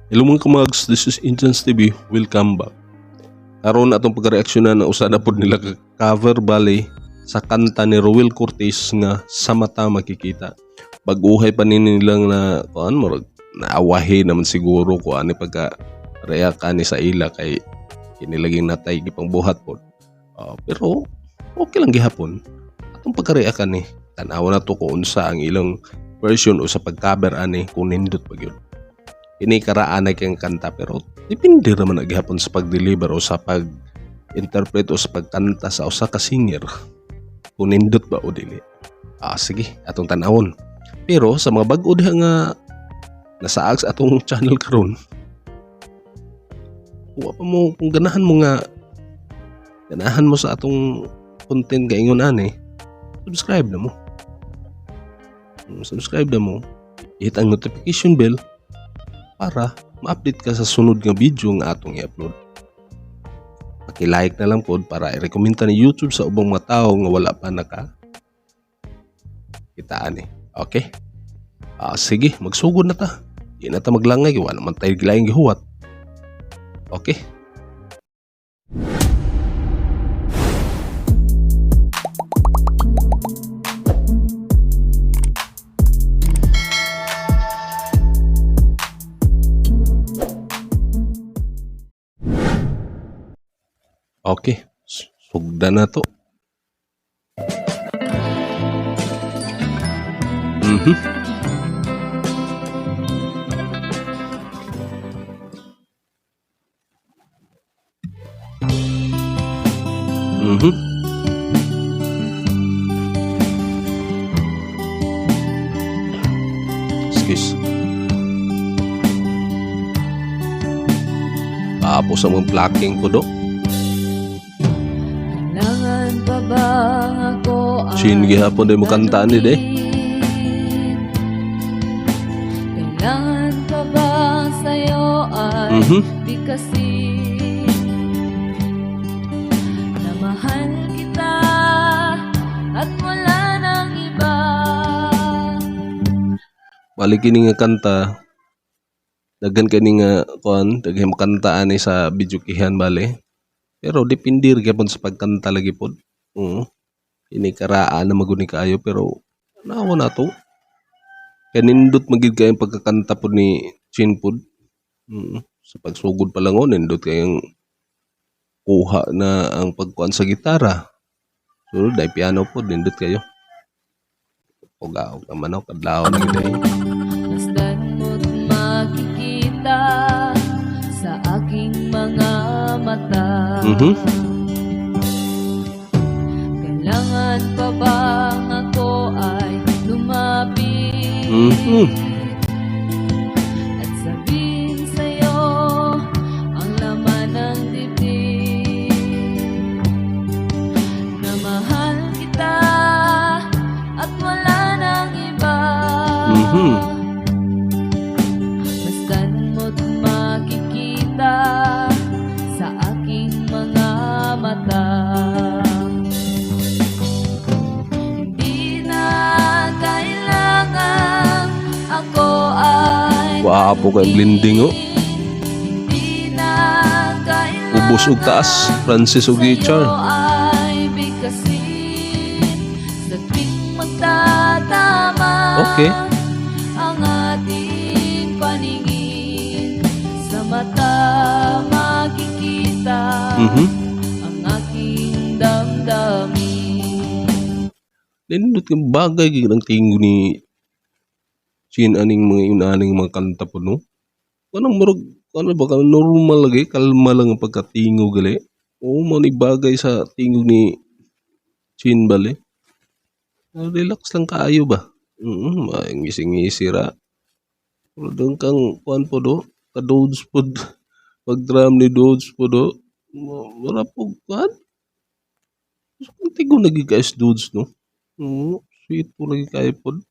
Hello, mga kamags, this is Indians TV. Welcome back. Karon, atong pagreaksyonan na usa na pod nila ka cover, bali sa kanta ni Rowell Cortez nga "Sa Mata Makikita". Baguhay pa ni nilang na kuan, murag naawahi naman siguro ko ani pagka react ani sa ila kay kini laging natay gipangbuhat pod. Pero okay lang gihapon. Atong pagka-react ani, tan-awa na to kung unsa ang ilang version o sa pag-cover ani, kung nindot pa gyud. Kini karaan na kayong kanta, pero depende raman na gihapon sa pag-deliver o sa pag-interpret o sa pagkanta sa usa ka singer kung nindot ba o dili. Ah, sige, atong tan-awon. Pero sa mga bag-o diha nga nasaag sa atong channel karon, kung pa mo kung ganahan mo nga ganahan mo sa atong content kaingon ani, subscribe na mo. Subscribe na mo, hit ang notification bell para ma-update ka sa sunod nga video nga atong i-upload. Paki-like na lang pod para i-recommend ni YouTube sa ubang mga tao nga wala pa naka kitaan eh. Okay? Ah, sige, magsugod na ta. Di na ta maglangay, wala naman tayo gilaing gihuwat. Okay? Okay, sugdan na to. Excuse. Tapos ang mga plucking ko do. Kailangan pa ba ako ay Chin gihapon day mo kanta ni day. tanungin? Kailangan pa ba sa'yo ay bigkasin na mahal kita at wala nang iba? Balik kini nga kanta. Daghan kini nga kuan, daghan kanta ani sa videokehan bale. Pero depende ra gyapon sa pagkanta lagi pod. Oo. Ini karaan na maguni kaayo, pero nawa na to. Kay nindot magid kay ang pagkakanta pod ni Chin pod. Sa pagsugod pa lang, oh, nindot kayong kuha na ang pagkuan sa gitara. So, dahil piano pod, nindot kayo. Ugaw ka man, oh, kadlaw na gid eh. Masdan mo't makikita sa aking mga mata. Kailangan pa bang ako ay lumapit at sabihin sa'yo ang laman ng dibdib na mahal kita at wala nang iba? Masdan mo't makikita sa aking mga mata. Hindi na kailangan ako ay Gwapo kay blending, oh. Hindi na kailangan Ubos ug taas, Francis ug Richard. sa'yo ay bigkasin sa tuwing magtatama ang ating paningin, sa mata makikita ang aking damdamin. Nindot kang bagay gid ang tingog ni Chin aning mga inaning mga kanta po, no? Kanang murag ano ba ka normal lagi, kalma lang ang pagkatingog gali. Oo, mo ni bagay sa tingog ni Chin bale. Ah, relax lang kaayo ba? Ngisi-ngisi ra. Pero doon kang kuan po do, ka-dodes pod. Pag drum ni Dodes po do, wala po kuan. Kantigo lagi kay Dudes, no? Oo, sweet po lagi kayo pod.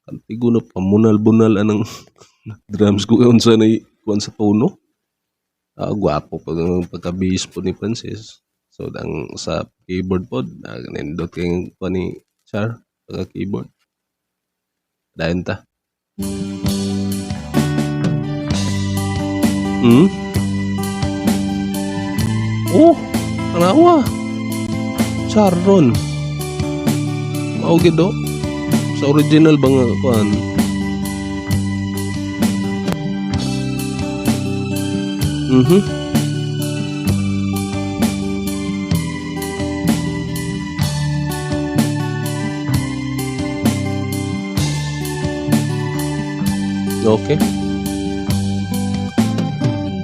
Kantigo na pamunal-bunal anang drums ko unsa na kuan sa tono. Ah, gwapo pag pagka-bass po ni Francis. So ang sa keyboard pod, nindot kay kuan ni Char pagka keyboard. Dayon ta. Oh, tanawa. Charon. Mao gid do. Sa original ba nga kuan? Okay.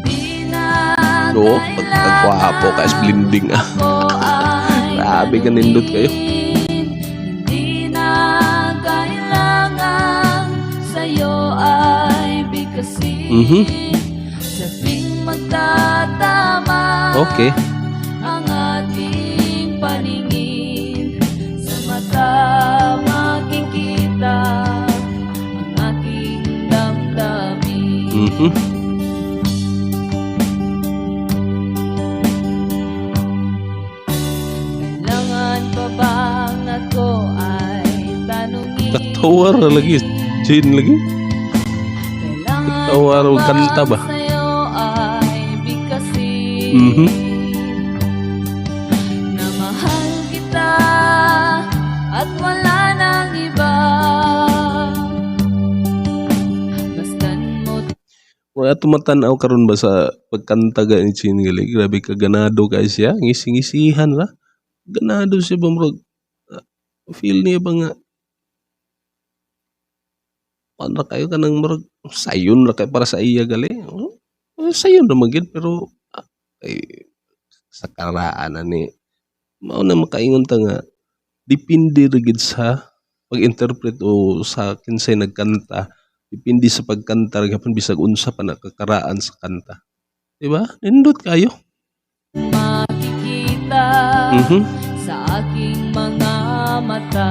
Hindi na No, pagkagwapo ka is blending ah. ako ay Grabe ka nindot kayo. tanungin. Hindi na kailangan sa'yo ay bigkasin. Sa tuwing magtatama ang ating paningin, sa mata makikita ang aking damdamin. Kailangan pa bang ako ay tanungin? Katawa ra lagi. Chin lagi. Kailangan Katawa ra pa og kanta ba? bang sa'yo ay bigkasin? Na mahal kita at wala nang iba. Bastan mo Wala tumatanaw karon ba sa pagkanta ga ni Chin gali. Grabe ka ganado kay siya. Ngisi-ngisihan ra. Ganado siya ba murag ah, feel niya ba nga kuan ra kayo kanang murag sayon ra kay para sa iya gali. Oh, eh, sayon ra man gyud pero ah, eh, sa karaan na ni mao na makaingon ta nga depende ra gyud sa pag-interpret o sa kinsay nagkanta, depende sa pagkanta ra gyapon bisag unsa pa nakakaraan sa kanta, di ba? Nindot kayo. Makikita sa aking mga mata.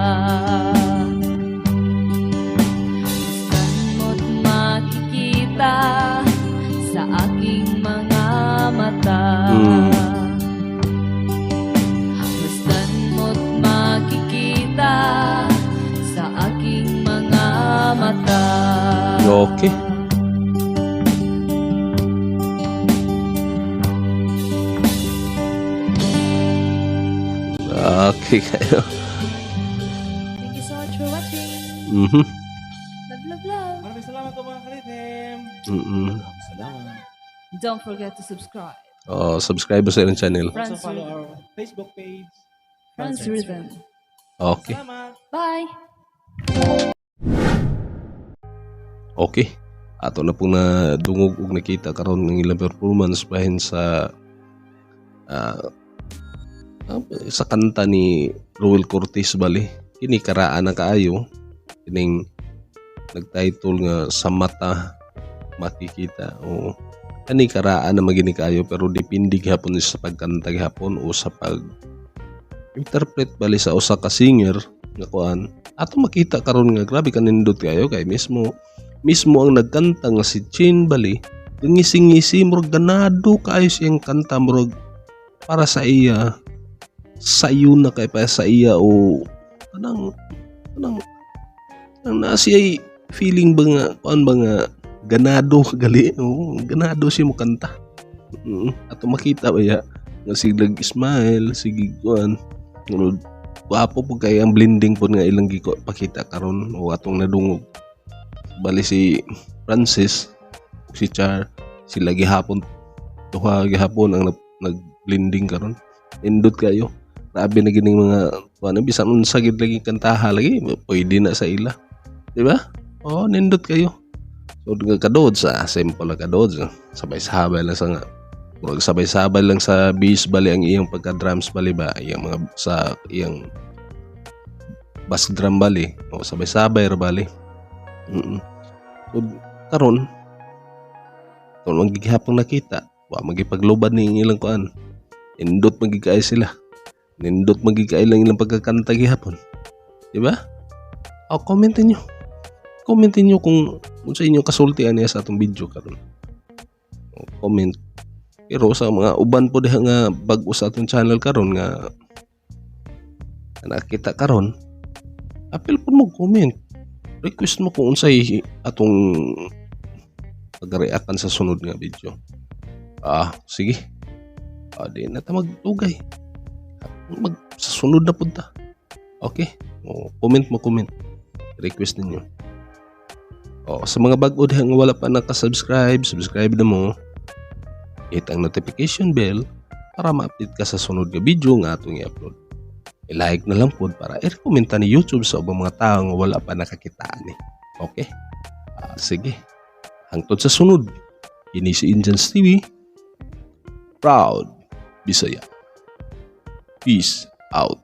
Masdan mo't makikita sa aking mga mata. Masdan mo't makikita sa aking mga mata. Okay. Okay kayo. Thank you so much for watching. Love, love, love. Maraming salamat po, mga ka-rhythm. Salamat. Don't forget to subscribe. Oh, subscribe sa ilang channel. Also Franz follow Rhythm. our Facebook page. Franz Rhythm. Okay. Salamat. Bye! Okay. Ato na pong nadungog og nakita karon ng ilang performance bahin sa sa kanta ni Ruel Cortez bali. Kini karaan na kaayo kining nagtitle nga "Sa Mata Makikita". O kani karaan na magini kaayo pero depende gihapon sa pagkanta gihapon o sa pag interpret bali sa usa ka singer nga kuan. Ato makita karon nga grabe kanindot kayo kay mismo mismo ang nagkanta nga si Chin bali ngisi-ngisi, murag ganado kaayo siyang kanta, murag para sa iya sayo na kay para sa iya o kanang naa siya feeling ba nga kuan ba nga ganado gali o ganado siya mo kanta. Ato makita ba ya nga sige smile, sige kuan, ngunod gwapo po kay ang blending po nga ilang giko pakita karon o atong nadungog bali si Francis ug si Char sila gihapon, duha gihapon ang nag-blending karon. Nindot kayo, grabe na gining mga kuan, bisan unsa gid lagi kantaha lagi pwede na sa ila, di ba? Oh, nindot kayo. So nga kadods ah, simple lang kadods, sabay-sabay lang sa nga murag sabay-sabay lang sa bass bali ang iyang pagka drums bali ba, iyang mga sa iyang bass drum bali o sabay-sabay ra bali. So karon kung ang gihapon nakita wa magipaglubad ni ang ilang kuan, nindot magigkay sila, nindot magigkay lang ilang pagkakanta gihapon, di ba? O comment niyo, comment niyo kung unsa inyong kasulti ani sa atong video karon. O, comment. Pero sa mga uban po diha nga bag-o sa atong channel karon nga nakita karon, apil po mo comment, request mo kung unsay atong pagreactan sa sunod nga video. Sige. Di na ta magdugay. Sa sunod na punta. Okay? O, comment mo, comment. Request ninyo. O, sa mga bago diha nga wala pa naka-subscribe, subscribe na mo. Hit ang notification bell para ma-update ka sa sunod nga video nga atong i-upload. I-like na lang pod para i-recommend ni YouTube sa ubang mga tao nga wala pa nakakita ni. Okay? Sige. Hangtod sa sunod. Kini si Indians TV. Proud Bisaya. Peace out.